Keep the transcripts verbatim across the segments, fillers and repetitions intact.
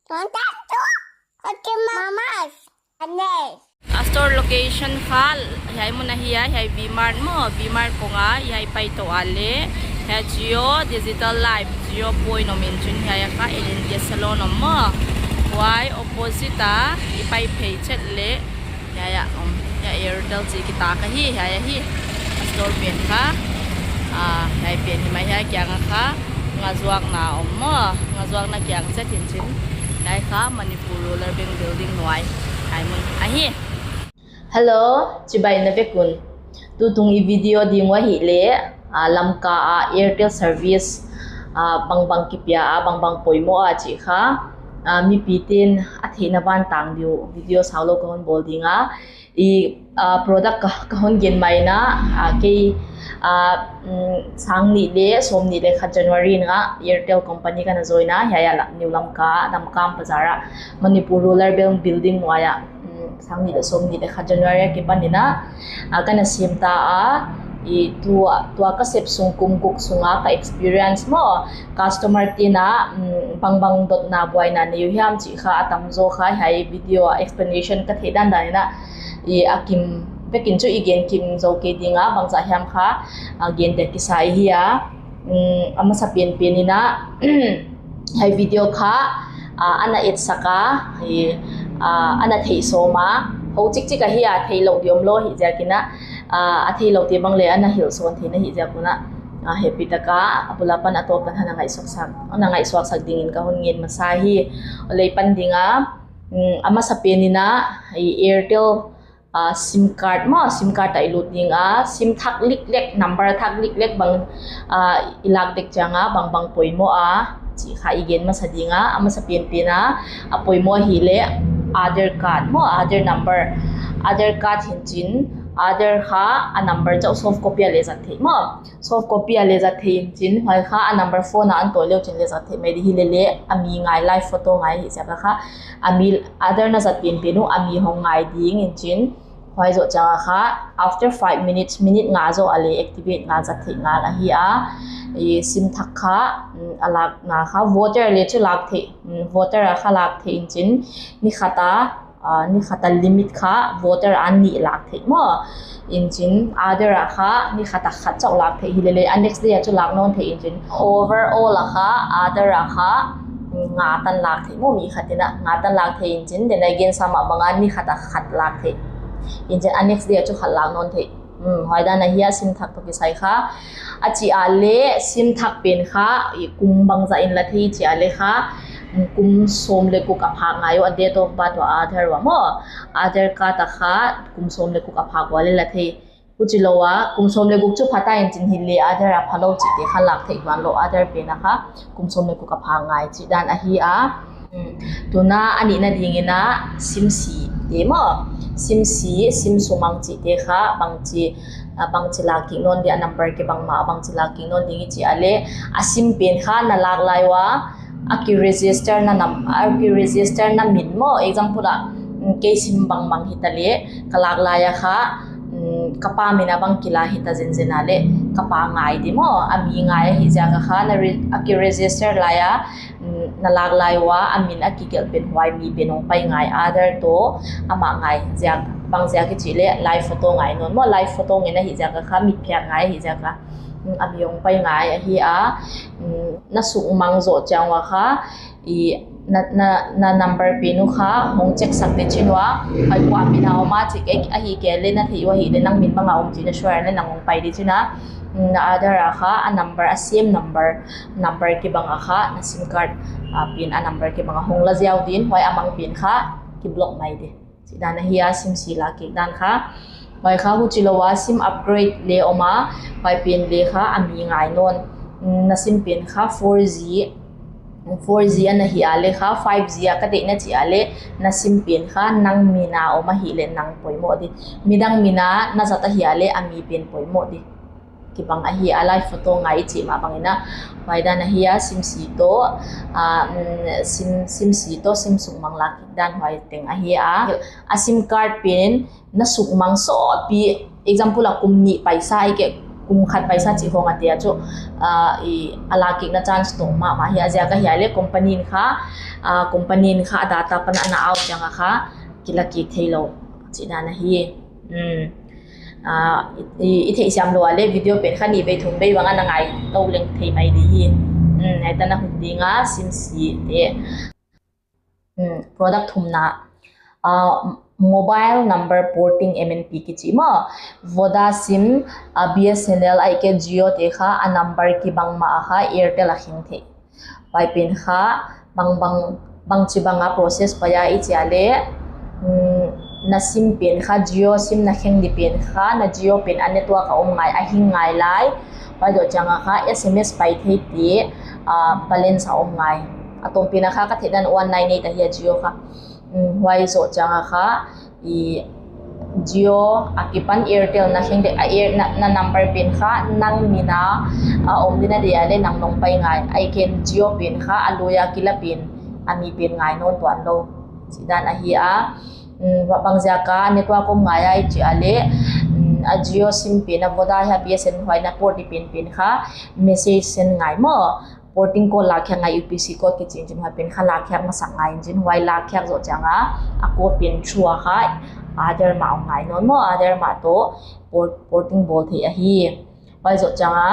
Tontanto, Kotimamas, Anes. A store location kha hiai mun ahi a, hiai V-Mart maw, V-Mart kong a, hiai pai tou a leh, hiai Jio Digital Life, Jio Point om in chin hiai a kha L and T salon om maw. Huai opposite a, i pai phei chet leh, hiai a om, hiai Airtel chih kitak ahi, hiai ahi. A store pen kha, ah, hiai pen hi mai hiai kiang a kha, ngaihzuakna om maw, ngaihzuakna kiang chet in chin. Hiai kha Manipur Rural Bank Building nuai, hiai mun ahi. Hello, chibai na vek un. Tutung i video ding uh ahihleh, ah, Lamka a Airtel service, ah, bangbang kipia a, bangbang poimoh a chih kha, ah, mipi ten a theihna van tang diu video saulou ka hon bawl ding a. I, ah, product ka, ka hon gen mai na, ah, kei, ah, mm, sang nih leh sawmnih leh khat January in a Airtel company ka na join a, hiai a la, New Lamka, Lamka bazar a, Manipur Rural Bank Building nuai a, mm, sang nih leh sawmnih leh khat January a kipan in a, ah, ka na sem ta a, i tua, tua ka sep sung kum guk sung a ka experience maw, customer ten a, mm, bangbang dotna buaina nei uh hiam chih kha a tamzaw kha hiai video a explanation ka theih dandan in a, i a kim vek in chu i gen kim zou kei ding a, bangzah hiam kha, ah, gen dek kisa i hi a. Mm, a masa penpen in a, hiai video kha, ah, ana etsak a, i, ah, ana theih sawm a, hou chikchik ahi a, theihlouh di omlou hi ziak in a, ah, a theihlouh te bang leh ana hilh sawn theihna hi ziak un a, ah, happy taka, a bul apan a tawp tan ana ngaihsuaksak, ana ngaihsuaksak ding in ka hon ngen masa hi, lei pan ding a, mm, a masa pen in a, i Airtel ah, sim card maw, sim card a i lut ding a, sim thak liklek, number thak liklek bang, ah, i lak dek chiang a, bangbang poimoh a, chih kha i gen masa ding a, a masa penpen a, a poimoh ahihleh Aadhaar card maw, Aadhaar number, Aadhaar card hi in chin, Aadhaar kha a number chauh soft copy a leh zat theih maw. Soft copy a leh zat theih in chin, huai kha a number phone a hon tawi leh chin leh zat theih mai di hi lele, a mi ngai live photo ngai hi ziak a kha, a mi Aadhaar na zat penpen uh, a mi hong ngai ding in chin, huai zoh chiang a kha, after five minutes, minute nga zoh a leh activate ngal zat theih ngal ahi a, i sim thak kha, mm, a lakna kha, voter leh chu lak theih, mm, voter a kha lak theih in chin, ni khat a, ah, ni khat a limit kha voter a nih lak theih maw. In chin Aadhaar a kha ni khat a khat chauh lak theih hi lele, a next day a chu lak nawn theih in chin. Overall a kha Aadhaar a kha nga tan lak theih maw, mi khat in a nga tan lak theih in chin, then again sam a bang a ni khat a khat lak theih. In chin a next day a chu khat lak nawn theih. Hmm, huai dan ahi a sim thak toh kisai kha. A chih a leh sim thak pen kha, i kum bangzah in la thei chih a leh kha, mm, kum sawm leh guk a phak ngai uh a date of birth uh a Aadhaar uh a maw. Aadhaar card a kha, kum sawm leh guk a phak ua leh la thei. Huchilou a, kum sawm leh guk chu pha ta in chin hi leh Aadhaar a phalou chih te kha lak theih tuanlou Aadhaar pen a kha, kum sawm leh guk a phak ngai chih dan ahi a. Hmm. Tuna a nihna ding in a sim si te maw. Sim si, sim sumang chih te kha bangchi, ah, bangchi lak kik nawn di a number kibang mah, bangchi lak kik nawn ding i chih a leh. A sim pen kha na lak lai ua, a ki register na nam, a ki register na min maw. Example a, mm, kei sim bangbang hi ta leh, ka lak lai a kha, mm, ka pa min a bang kila hi ta zenzen a leh, ka pa ngai di maw, a mi ngai hi ziak a kha, na re-, a ki register lai a, mm, na lak lai ua, a min a kigelh pen huai mi pen hong pai ngai, Aadhaar toh amah ngai ziak, bang ziak i chih leh, live photo ngai nawn maw, live photo ngen ahi ziak a kha, mitphiak ngai ahi ziak a, mm, a mi hong pai ngai ahi a, mm, na sumang zoh chiang ua kha, i, na, na, na number pen uh kha, hong check sak di chin ua, pai kua min a om a chih, eh, ahi kei leh na theih ua hi leh nang min bang a om chih na sure leh nang hong pai di chin a, mm, na Aadhaar a kha, a number, a same number, number kibang a kha, na sim card, ah, pen a number kibang a hong la ziau din, huai a mang pen kha, ki block mai di. Chih dan ahi a sim si lak kik dan kha. Huai kha huchilou a sim upgrade leh om a, huai pen leh kha a mi ngai nawn. Mm, na sim pen kha four G, four G ana hi a leh kha, five G a ka deih na chih a leh, na sim pen kha nang min a om ahi leh nang poimoh di. Midang min a na zat ahi a leh a mi pen poimoh di. Kibang ahi a, live photo ngai i chih mah bang in a, huai dan ahi a, sim si toh, ah, mm, sim, sim si toh, sim sumang lak kik dan huai teng ahi a. A sim card pen na sumang sawtpi, example a kum nih paisa i ke, kum khat paisa chih khong a te a chu, ah, i, a la kikna chance tawm mahmah hi a, ziak ahihleh company in kha, ah, company in kha a data pan ana au chiang a kha kila kik theilou chihna ahi. Hmm. Ah, i, i, i theihsiam lou a leh video pen kha nih bei thum bei bang ana ngai tou leng thei mai di hi. Hmm, hiai tan a hun ding a SIM C te. Hmm, product thumna, ah, mobile number porting M N P kichi maw. Voda SIM, ah, B S N L ahihkeileh Jio te kha a number kibang mah a kha Airtel a kheng theih. Huai pen kha bang bang, bangchibang a process pai a i chih leh, hmm, na SIM pen kha Jio SIM na kheng di pen kha na Jio pen a network a om ngai, a hing ngai lai. Huai zoh chiang a kha S M S pai thei te, ah, balance a om ngai. A tawmpi na kha ka theih dan one nine eight ahi a Jio kha. Hmm, huai zoh chiang a kha i Jio a kipan Airtel na kheng di a Air, na, na number pen kha nang min a, ah, om di na di a leh nang nong pai ngai. Ahihkeileh Jio pen kha a lui a kila pen a mi pen ngai nawn tuan lou. Chih dan ahi a. Hmm, huai bang ziak a network om ngai a i chih leh, hmm, a Jio SIM pen a Voda hia B S N L huai na port di pen pen kha message send ngai maw. Porting code lakkhiak ngai, U P C code kichi in chin huai pen kha lakkhiak masak ngai in chin huai lakkhiak zoh chiang a, a code pen through a kha Aadhaar mah om ngai nawn maw, Aadhaar mah toh port-, porting bawl theih ahi. Huai zoh chiang a,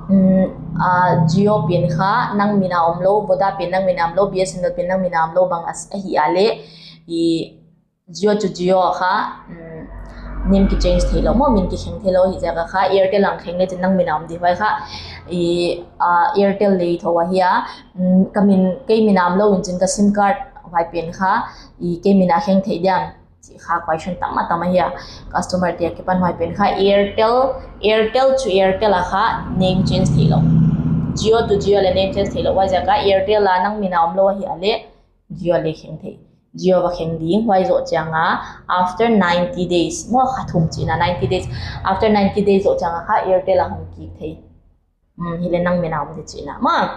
um, ah, Jio pen kha nang min a om lou, Voda pen nang min a om lou, B S N L pen nang min a om lou bang a, ahi a leh, i Jio chu Jio kha, um, name ki change theilou maw, min ki kheng theilou hi ziak a kha, Airtel a kheng leh chin nang min a om di huai kha, i, ah, Airtel lei thou ahi a, um, ka min, kei min a om lou in chin ka SIM card huai pen kha, i kei min a kheng theih diam, chih kha question tam a tam ahi a, customer te a kipan huai pen kha, Airtel, Airtel chu Airtel a kha name change theilou. Jio chu Jio leh name change theilou, huai ziak a Airtel a nang min a om lou ahi a leh, Jio leh kheng theih. Jio va kheng ding, huai zoh chiang a, after ninety days, maw kha thum chihna ninety days. After ninety days zoh chiang a kha Airtel a hong kik thei. Hmm, hi leh nang min a om di chihna maw.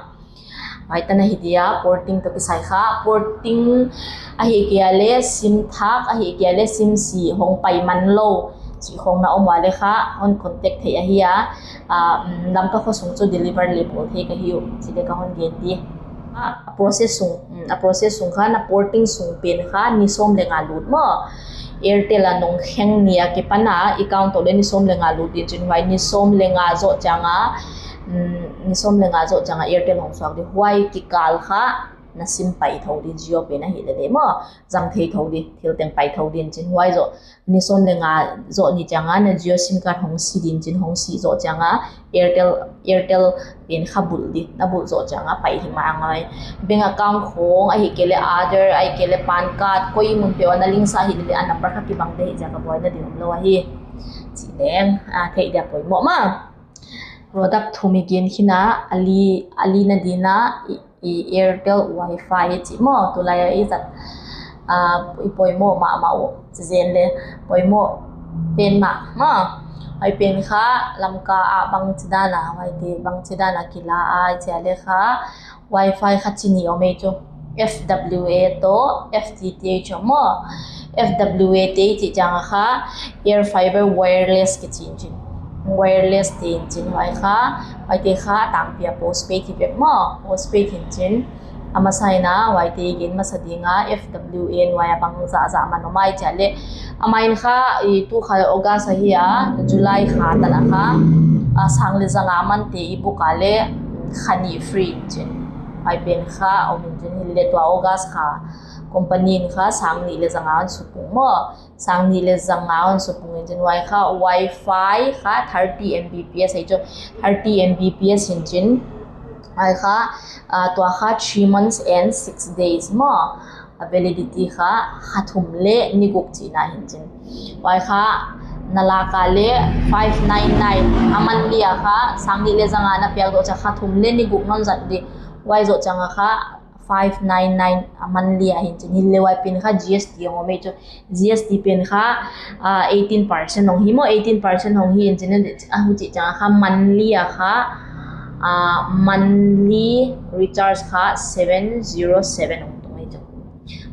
Huai tan ahi dia, porting toh kisai kha, porting ahihkeileh SIM thak, ahihkeileh SIM C hong pai man lou chih khong na om ua leh kha, hon contact theih ahi a, ah, um, Lamka khosung chu deliver leh bawl thei ka hi uh, chih leh ka hon gen di. Ah, a process sung, um, a process sung kha, na porting sung pen kha, ni sawm leh nga lut maw. Airtel a nong kheng ni a kipan a, account toh leh ni sawm leh nga lut din chin huai, ni sawm leh nga zoh chiang a, um, ni sawm leh nga zoh chiang a Airtel hong suak di huai kikal kha, na SIM pai thou di Jio pen ahih leh leh maw, zang thei thou di, thil teng pai thou din chin huai zoh, ni sawm leh nga zoh ni chiang a na Jio SIM card hong si din chin hong si zoh chiang a Airtel, Airtel pen kha bulh di, na bulh zoh chiang a pai hi mah ngai. Bank account khong, ahihkeileh Aadhaar, ahihkeileh PAN card, koi mun peuh a na link sa hi leh a number kha kibang di hi ziak a buaina di om lou ahi. Chih leng, ah, theih dia poimoh maw. Product thum i gen khin a, a li, a lina ding a, i, i Airtel Wi-Fi chih maw, tulai a i zat, ah, i poimoh mahmah uh, chi zen leh, poimoh pen mahmah. Huai pen kha, Lamka a bangchidan a, huaite bangchidan a kila a, i chih leh kha, Wi-Fi kha chi nih om ei chu. F W A toh F T T H maw. F W A te chih chiang a kha Air Fiber Wireless kichi in chin. Wireless te in chin huai kha. Huaite kha tangpi a postpaid hi bek maw. Postpaid in chin. A masa in a huaite gen masa ding a F W A nuai a bang zahzah man om ei chih leh. A main kha i tu kha August ahi a, July kha tan a kha, a, sang leh za nga man te i book a leh kha nih free in chin. Huai pen kha om in chin hi leh tua August kha company in kha sang nih leh za nga hon sukpung maw. Sang nih leh za nga hon sukpung in chin huai kha Wi-Fi kha thirty M B P S ei chu thirty M B P S in chin. Huai kha, ah, tua kha three months and six days maw. A validity kha kha thum leh ni guk chihna hi in chin. Huai kha na lak a leh five nine nine a monthly a kha sang nih leh za nga na piak zoh chiang kha thum leh ni guk non zat di. Huai zoh chiang a kha five nine nine a monthly a hi in chin. Hi leh huai pen kha G S T hong om ei chu. G S T pen kha, ah, eighteen percent hong hi maw, eighteen percent hong hi in chin a huchi chiang a kha monthly a kha, ah, monthly recharge kha seven zero seven hong tung ei chu.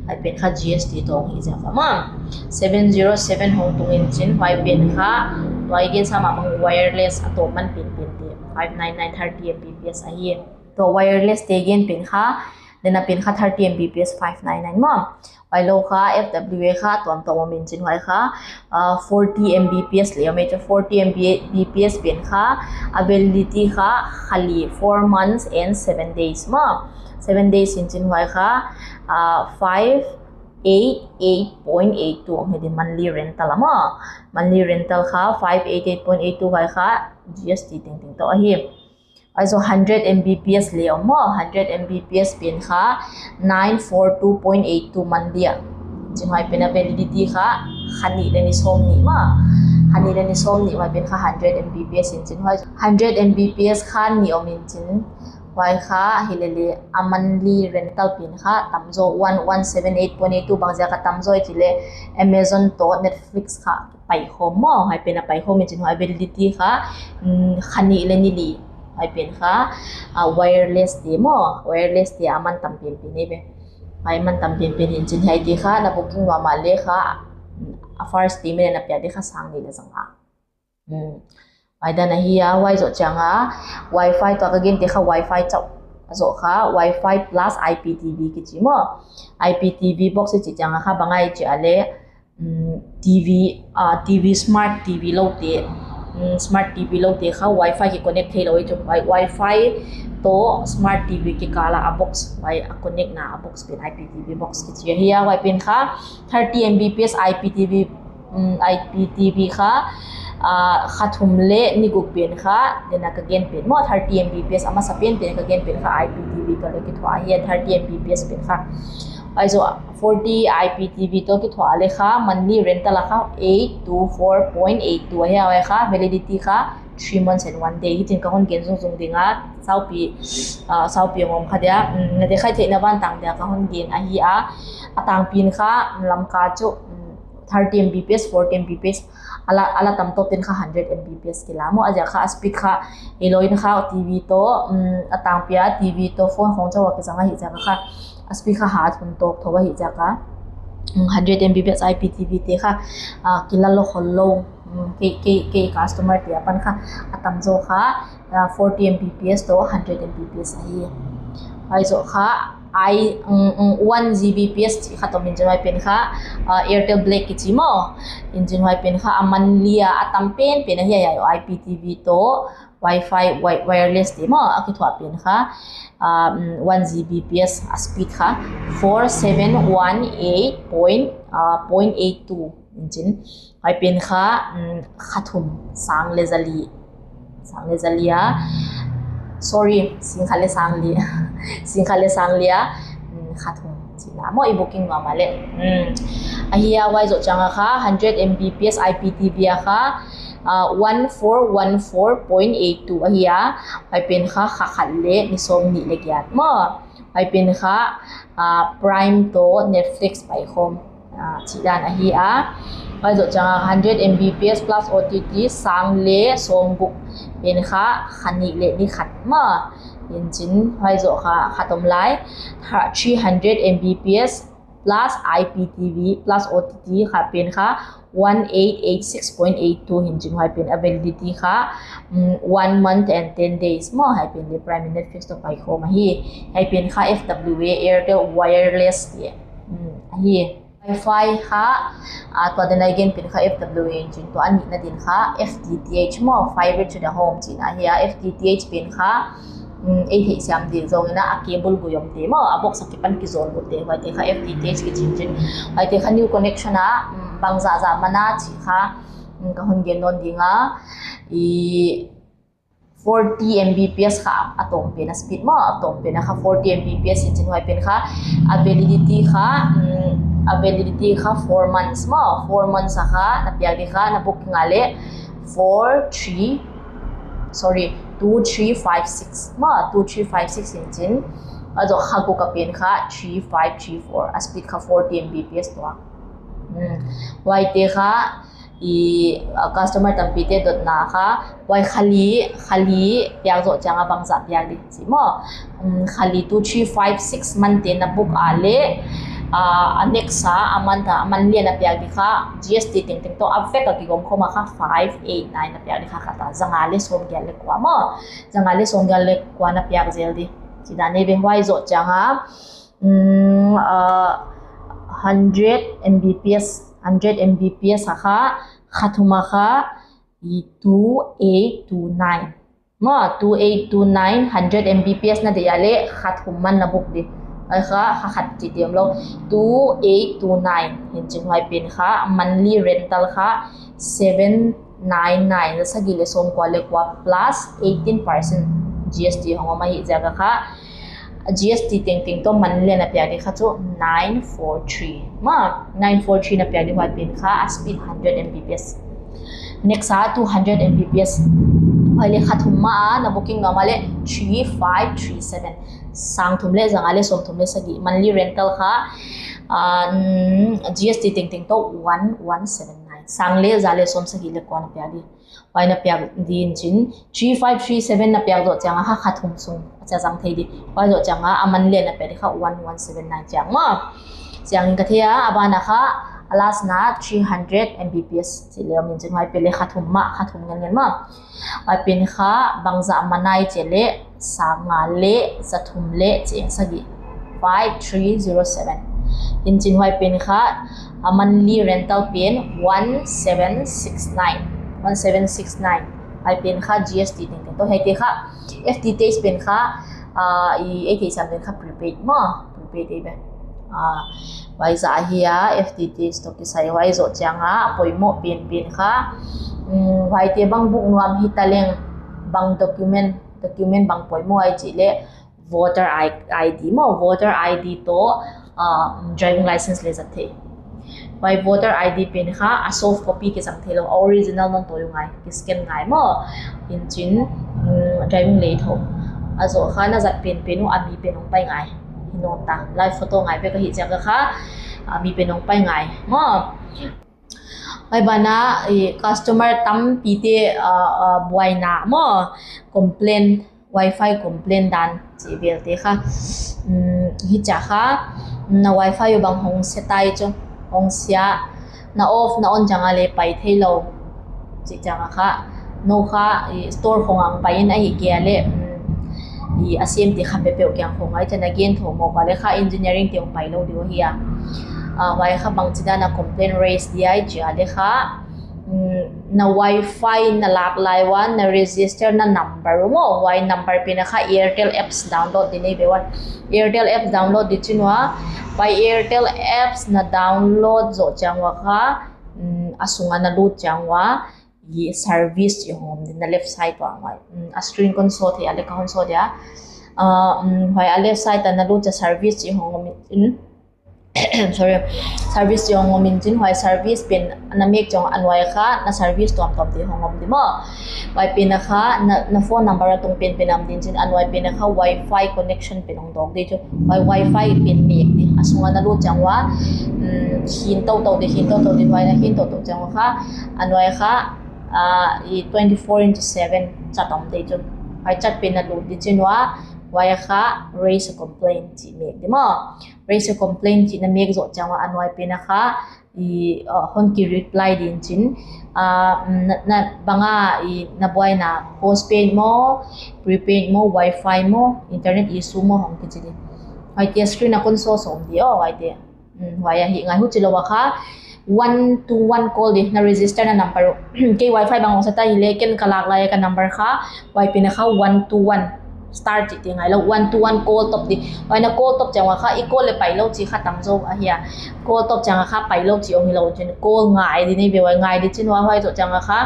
Huai pen kha G S T toh hong hi ziak a maw. Seven zero seven hong tung in chin, huai pen kha Huai gen sa mahmah wireless a tawp man penpen te five nine nine thirty M B P S ahi. Tua wireless te gen pen kha, den a pen kha thirty M B P S five nine nine maw. Huai lou kha F W A kha tuamtuam om in chin huai kha, ah, forty M B P S le om e, forty M B P S pen kha, a validity kha kha li, four months and seven days maw. Seven days in chin huai kha, ah, five eight eight point eight two om hi di monthly rental a maw. Monthly rental kha five eight eight point eight two huai kha G S T tengteng toh ahi. Huai zoh hundred M B P S le om maw, hundred M B P S pen kha nine four two point eight two monthly a. Chin huai pen a validity kha kha nih le ni sawmnih maw. Kha nih le ni sawmnih huai pen kha hundred M B P S in chin huai. Hundred M B P S kha nih om in chin huai kha hi le le a monthly rental pen kha tamzaw one one seven eight point eight two bang ziak a tamzaw i chih leh Amazon toh Netflix kha paikhawm maw, huai pen a paikhawm in chin huai validity kha, mm, kha nih le ni li. Huai pen kha, ah, wireless te maw, wireless te a man tam penpen hi ve. Huai man tam penpen in chin huai te kha na booking mahmah le kha, mm, a first payment na piak di kha sang nih le zanga. Hmm. Huai dan ahi a, huai zoh chiang a, Wi-Fi tua ka gen te kha Wi-Fi chauh. Zoh kha, Wi-Fi plus I P T V kichi maw. I P T V box i chih chiang a kha bang ahia i chih leh, mm, T V, ah, T V, smart T V lou te, mm, smart T V lou te kha Wi-Fi ki connect theilou i chu, Wi-, Wi-Fi toh smart T V kikal a box, huai a connect na a box pen I P T V box kichi ahi a, huai pen kha thirty M B P S I P T V, mm, I P T V kha, ah, kha thum le ni guk pen kha, den a ka gen pen maw, thirty M B P S a masa pen, den a ka gen pen kha I P T V toh le kithuah ahi a, thirty M B P S pen kha. Huai zoh forty I P T V toh kithuah le kha, monthly rental a kha eight two four point eight two ahi a, huai kha validity kha three months and one day. Hichi'n ka hon gen zungzung ding a, saupi, ah, saupi ngawm kha dia, mm, na deihkhiak theihna van tang dia ka hon gen ahi a. A tangpi in kha, mm, Lamka chu, mm, thirty M B P S, forty M B P S, a la, a la tam toh ten kha hundred M B P S kila maw, a ziak kha a speed kha, hilou in kha T V toh, mm, a tangpi a T V toh phone khawng chauh a kizang ahih ziak a kha, a speed kha hat hun tawk thou ahih ziak a, mm, hundred M B P S I P T V te kha, ah, kila lou khol lou. Mm, kei, kei, kei customer te apan kha a tamzaw kha, ah, forty M B P S toh hundred M B P S ahi. Huai zoh kha, ai, mm, mm, one G B P S chih kha om in chin huai pen kha, ah, Airtel Black kichi maw. In chin huai pen kha a monthly a a tam penpen ahi a, I P T V toh Wi-Fi, wi-, wireless te maw, a kithuah pen kha, ah, mm, one G B P S a speed kha four seven one eight point, ah, point eight two in chin. Huai pen kha, mm, kha thum sang le zali. Sang le zali a. Sorry, sing khat le sang li. Sing khat le sang li a. Mm, kha thum. Chihna maw i booking mahmah le. Mm. Ahi a huai zoh chiang a kha, hundred M B P S I P T V a kha, ah, one four one four point eight two ahi a. Huai pen kha kha khat le ni sawmnih le giat maw. Huai pen kha, ah, Prime toh Netflix paikhawm, ah, chih dan ahi a. Huai zoh chiang a hundred M B P S plus O T T sang le sawmguk pen kha kha nih le ni khat maw. In chin huai zoh kha khat om lai. Tha-, three hundred M B P S plus I P T V plus O T T kha pen kha one eight eight six point eight two in chin huai pen a validity kha, mm, one month and ten days maw, huai pen le Prime Netflix toh paikhawm ahi. Huai pen kha F W A Airtel Wireless te. Mm, ahi. Wi-Fi kha, ah, tua den a i gen pen kha F W A in chin tua a nihna din kha F T T H maw, fiber to the home chihna ahi a, F T T H pen kha, mm, ei theih siam ding zong in a cable gui om te maw, a box a kipan kizawl guk te, huai te kha F T T H kichi in chin. Huai te kha new connection a, mm, bangzah zah man a chih kha, mm, ka hon gen nawn ding a, i forty M B P S kha a tawm pen a speed maw, a tawm pen a kha forty M B P S in chin huai pen kha, a validity kha, mm, a validity kha four months maw, four months a kha, na piak di kha, na booking a le four three, sorry, two three five six maw, two three five six in chin, a zoh kha guk a pen kha three five three four, a speed kha forty M B P S tua. Mm. Huai te kha, i, uh, customer tampi te dotna kha, huai kha li, kha li piak zoh chiang a bangzah piak di chih maw. Um, kha li two three five six man te na book a le, Ah, a next a, a month a, a monthly a na piak di kha, G S T tengteng toh a vek a kigawm khawm a kha five eight nine na piak di kha, khat a zanga leh sawmgiat leh kua maw. Zanga leh sawmgiat leh kua na piak zel di. Chih dan nei ve, huai zoh chiang a, mm, ah, hundred M B P S, hundred M B P S a kha, kha thum a kha, i two eight two nine. Maw, two eight two nine, hundred M B P S na deih a leh kha thum man na book di. Huai kha, kha khat chih diam lou. Two eight two nine. Hinchin huai pen kha, monthly rental kha, seven nine nine. Za sagih leh sawmkua leh kua plus eighteen percent G S T hong om ahih ziak a kha, G S T tengteng toh monthly a na piak di kha chu nine four three. Maw, nine four three na piak di, huai pen kha a speed hundred M B P S. Next a two hundred M B P S. Huai leh kha thum mah a na booking nuam a leh three five three seven. Sang thum leh zanga leh sawmthum leh sagih. Monthly rental kha, ah, mm, G S T tengteng toh one one seven nine. Sang leh za leh sawmsagih leh kua na piak di. Huai na piak di hinchin, three five three seven na piak zoh chiang a kha kha thum sung a chia zang thei di. Huai zoh chiang a, a monthly a na piak di kha one one seven nine chiang maw. Chiang in ka thei a, a ban a kha, a last na three hundred M B P S chih leh om hinchin, huai pen leh kha thum mah, kha thum ngen ngen maw. Huai pen kha bangzah man a i chih leh, sanga leh za thum leh chih sagih, five three zero seven. Hinchin huai pen kha, a monthly rental pen one seven six nine. One seven six nine. Huai pen kha G S T tengteng toh, huaite kha F T T H pen kha, ah, i, ei theih sam pen kha prepaid maw, prepaid ei ve. Ah, huai zah ahi a, F T T H toh kisai, huai zoh chiang a, a poimoh pen pen kha, mm, huaite bang book nuam hita leng, bang document, document bang poimoh i chih leh, voter I-, I D maw, voter I D toh, ah, driving license leh zat thei. Huai voter I D pen kha a soft copy kizang thei lou, a original non toh ngai, kiscan ngai maw. Hinchin, mm, driving leh thou. A zoh kha na zat pen pen uh a mi pen hong pai ngai. Hi nawn ta, live photo ngai bek ahih ziak a kha, a mi pen hong pai ngai maw. Huai ban a, i, customer tampite, ah, ah, buaina maw, complain, Wi-Fi complain dan chih vel te kha. Mm, hichia kha, na Wi-Fi uh bang hong se tai chu, hong sia, na off na on chiang a leh pai thei lou. Chih chiang a kha, nou kha, i, store khong a pai in ahihkeileh, mm, i, a siam te kha peuhpeuh kiang khong a i chan a gen thou maw, huai leh kha engineering te hong pai lou di uh ahi a. Ah, huai kha bangchidan a complain raise di i chih leh kha, mm, na Wi-Fi na lak lai ua, na register na number uh maw, huai number pen a kha Airtel apps download di nei ve ua. Airtel apps download di chin ua, huai Airtel apps na download zoh chiang ua kha, mm, a sung a na lut chiang ua, i service chih hong om di na left side ua ngai. Mm, a screen kon show thei a leh ka hon show dia. Ah, mm, huai a left side a na lut chiang service chih hong om in, sorry, service chih hong om hinchin huai service pen na mek chiang a nuai kha na service tuamtuam te hong om di maw. Huai pen a kha na, na phone number a tung pen pen om di hinchin a nuai pen a kha Wi-Fi connection pen hong dawk di chu. Huai Wi-Fi pen mek di. A sung a na lut chiang ua, mm, hin toutou di, hin toutou di, huai na hin toutou chiang ua kha, a nuai kha, ah, i twenty-four into seven chat om di chu. Huai chat pen na lut di chin ua, huai kha raise a complaint chih mek di maw. Raise a complaint chih na mek zoh chiang ua a nuai pen a kha, i, uh, hon ki reply di hinchin, ah, na, na bang a, i, na buaina postpaid maw, prepaid maw, Wi-Fi maw, internet issue maw hong kichi di. Huaite screen a kon show sawm di aw, huaite. Mm, huai ahi ngai, huchi lou a kha, one to one call di, na register na number uh. Kei Wi-Fi bang hong sa ta hileh, ken ka lak lai ka number kha, huai pen a kha one to one. Star chih te ngai lou, one to one call top di. Huai na call top chiang ua kha, i call leh pai lou chih kha tam zaw ahi a. Call top chiang a kha pai lou chih om hi lou chin, call ngai di nei ve ua, ngai di chin ua, huai zoh chiang a kha,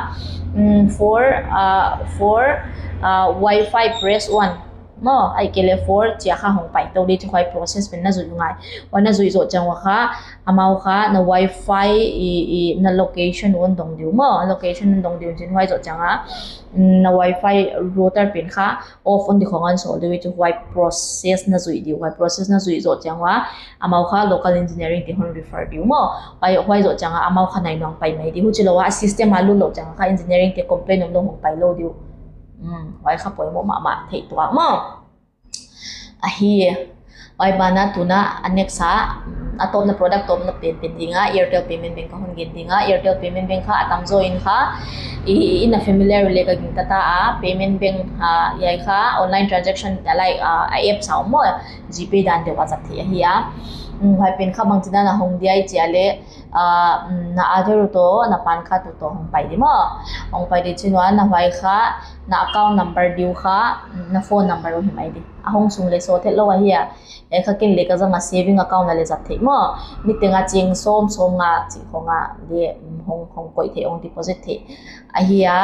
mm, for, ah, for, ah, Wi-Fi press one. Maw, ahihkeileh for chih a kha hong pai tou di chu, huai process pen na zuih ngai. Huai na zuih zoh chiang ua kha, amau kha na Wi-Fi i, i na location hon dong di uh maw, location hon dong di uh chin, huai zoh chiang a, mm, na Wi-Fi router pen kha off on di khong hon sawl di uh chu, huai process na zuih di uh, huai process na zuih zoh chiang ua, amau kha local engineering te hon refer di uh maw. Huai, huai zoh chiang a amau kha nai nuam pai mai di uh, huchi lou a system a lut lou chiang a kha engineering te complain om lou hong pai lou di uh. Mm, huai kha poimoh mahmah theih tuak maw. Ahi, huai ban a tuna a next a, mm, A tawpna product tawpna pen pen ding a Airtel Payment Bank ka hon gen ding a. Airtel Payment Bank kha a tamzaw in kha i, i na familiar leh ka gingta ta a, payment bank, ah, hiai kha online transaction a lai, ah, a apps a om maw, GPay dan deuh a zat theih ahi a. Mm, huai pen kha bangchidan a hong dia i chih leh, ah, mm, na Aadhaar uh toh, na PAN card uh toh hong pai di maw. Hong pai di chin ua na huai kha, na account number diu kha, mm, na phone number uh hi mai di. A hong sung leh sawt theilou ahi a. Hiai kha ken leh ka zang a saving account a leh zat theih maw. Niteng a ching sawm, sawmnga chih khong a leh, mm, hong, hong koih theih, hong deposit theih ahi a.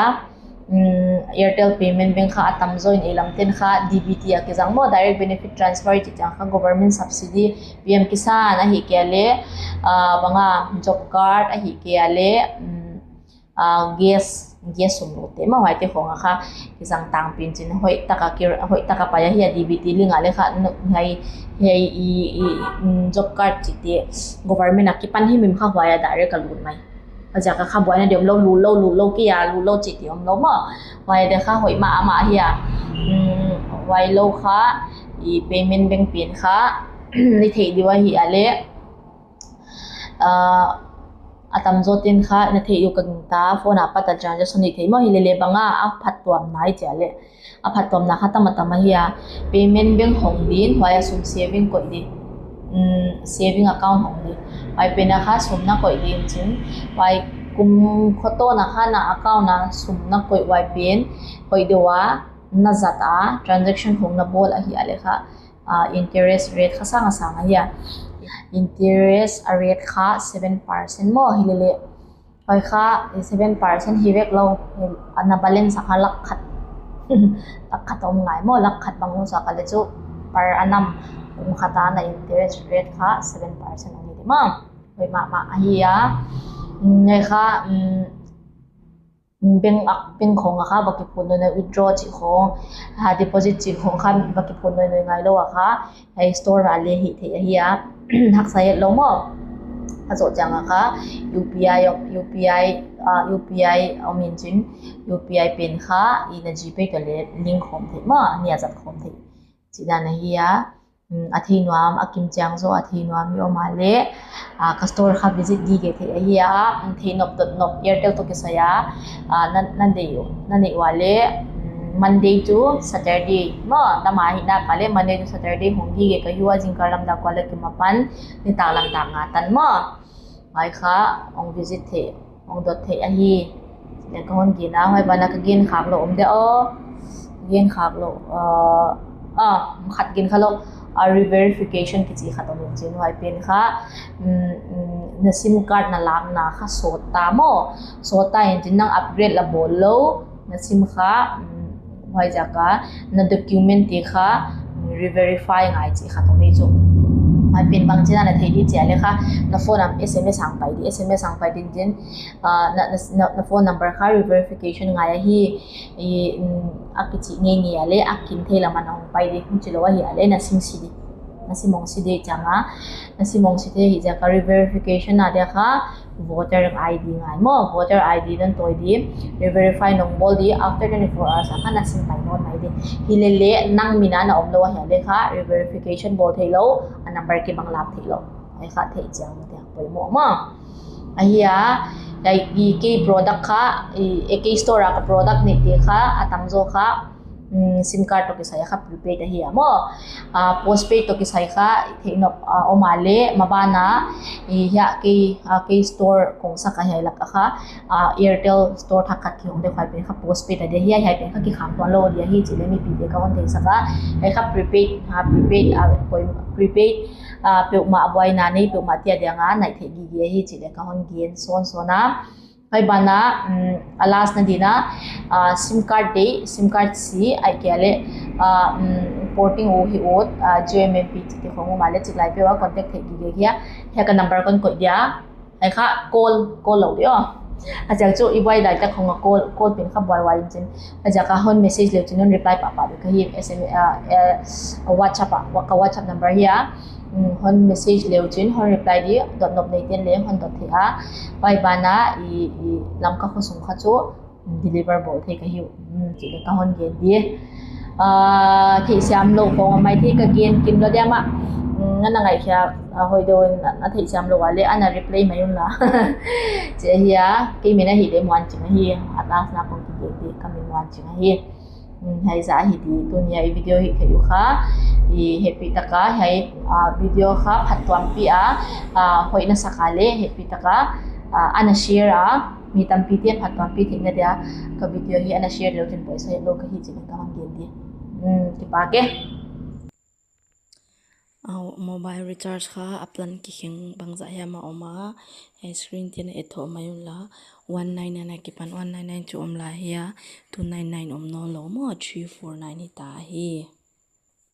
Mm, Airtel Payment Bank kha a tamzaw in ei lam ten kha DBT a kizang maw, Direct Benefit Transfer i chih chiang kha government subsidy, PM Kisan ahihkeileh, ah, bang a job card ahihkeileh, mm, ah, gas, gas sum lou te maw, huaite khong a kha kizang tangpi in chin hoihtak a ki, hoihtak a pai ahi a. DBT link a leh kha, no, hiai, hiai i, i, mm, job card chihte government a kipan himhim kha huai a direct a lut mai. Huaiziak a kha buaina di omlou, lutlou, lutlou kei a, lutlou chihte omlou maw. Huai di kha hoih mahmah ahi a. Mm, huai lou kha, i payment bank pen kha, ni theih di uh ahi a leh, ah, a tamzaw ten kha na theih uh ka gingta, phone apat a transaction ni theih maw. Hilele bang a, a phattuamna i chih leh, a phattuamna kha tam a tam ahi a. Payment bank hong din, huai a sum saving koih di. Mm, saving account hong di. Huai pen a kha sum na koih di in chin. Huai kum khotoh na kha na account a sum na koih huai pen, koih di ua, na zat a, transaction hong na bawl ahi a leh kha, ah, interest rate kha sang a sang ahi a. Interest a rate kha seven percent maw. Hilele, huai kha, eh, seven percent hi vek lou, eh, a na balance a kha lakh khat. Lakh khat om ngai maw, lakh khat bang uh sa ka leh chu per annum kum khat a na interest rate kha seven percent om di maw. Hoih mahmah ahi a. Mm, hiai kha, mm, bank a, bank khong a kha va kiphut nawn, withdraw chih khong, ah, deposit chih khong kha va kiphut nawn nawn ngailou a kha, hiai store a leh hih theih ahi a. Haksa hetlou maw. A zoh chiang a kha, UPI, UPI, ah, UPI om in chin, UPI pen kha, i na GPay toh leh link khawm theih maw, ni a zat khawm theih. Chihdan ahi a. Mm, a thei nuam, a kim chiang zaw a thei nuam i om a leh, ah, ka store kha visit gige theih ahi a, mm, theih nop dot nop Airtel toh kisai a, ah, na, na neih, na neih ua leh, mm, Monday to Saturday maw, tam a hihna ka leh Monday to Saturday hong gige ka hi ua, zingkal lam dak kua leh kim apan, nitaklam dak nga tan maw. Huai kha, hong visit theih, hong dot theih ahi. Leh ka hon gen a, huai ban a ka gen khak lou om de aw. Gen khak lou, ah, ah, khat gen kha lou, ah, re-verification kichi khat om in chin huai pen kha, mm, mm, na SIM card na lakna kha sawt ta maw. Sawt ta in chin nang upgrade la bawl lou, na SIM kha, mm, huaiziak a, na document te kha, mm, re-verify ngai chih khat om ei chu. Huai pen bangchidan a na theih di chih leh kha, na phone a SMS hong pai di, SMS hong pai di in chin, ah, na, na, na, na phone number kha re-verification ngai ahi, i, mm, a kichi ngeingei a leh, a kin thei lam a na hong pai di, huchi lou ahi a leh, na SIM si di. Na SIM hong si di chiang a, na SIM hong si di hi ziak a re-verification a dia kha, voter ID ngai maw, voter ID na hon tawi di, re-verify na hong bawl di, after twenty-four hours a kha na SIM pai nawn mai di. Hilele nang min a na om lou ahi a leh kha, re-verification bawl theih lou, a number kibang lak theih lou. Huai kha theih chiang di poimoh maw. Ahi a, hiai i kei product kha, i, AK Store a ka product neih te kha, a tamzaw kha, mm, SIM card toh kisai a kha prepaid ahi a maw. Ah, postpaid toh kisai kha, theih nop, ah, om a leh, maban a, i hiai kei, ah, kei store kong sak a hiai lak a kha, ah, Airtel store thak khat kihong di, huai pen kha postpaid a di ahi a, hiai pen kha kikham tuan lou di ahi chih leh mipite ka hon theihsak a. Hiai kha prepaid, ah, prepaid, ah, poi, prepaid, ah, peuhmah buaina nei, peuhmah te a dia nga, naih theih gige ahi chih leh ka hon gen sawnsawn a. Huai ban a, mm, a last na din a, ah, SIM card deih, SIM card si, ahihkeileh, ah, mm, porting uh hi ut, ah, Jio M M P chihte khong om a leh chik lai peuh a contact theih gige ahi a. Hiai ka number kon koih dia. Hiai kha call, call lou di aw. A ziak chu i buai lai tak khong a call, call pen kha buai uai in chin. A ziak a hon message leh chin hon reply pahpah di ka hi, S M S, ah, eh, WhatsApp a, wa-, ka WhatsApp number hi a. Mm, hon message leh chin, hon reply di, dot nop nei ten leh hon dot theih a. Huai ban a, i, i Lamka khosung kha chu, mm, deliver bawl thei ka hi uh. Mm, chih leh ka hon gen di. Ah, theihsiam lou khong a maithei ka gen kim lou diam a. Mm, na na ngaihkhiak, Ah, hoih deuh in a theisiam lou a leh ana reply mai un la. Chi ahi a, kei min ahihleh Muanching ahi, a last na kong kigen di, ka min Muanching ahi. Hmm, hiai zah ahi di, tuni a i video hih theih uh kha, i hehpih taka, hiai, ah, video kha phattuampih a, ah, hoih na sak a leh, hehpih taka, ah, ana share a, mi tampi te'n phattuampih theihna dia, ka video hi ana share lou chin poisa hetlou ka hi chih ka hon gen di. Hmm, kipak e. Au, mobile recharge kha a plan kikheng bangzah hiam a om a, hiai screen te'n et thoh mai un la, one nine nine a kipan one nine nine chu om lai hi a, two nine nine om nawnlou maw, three four nine hita hi.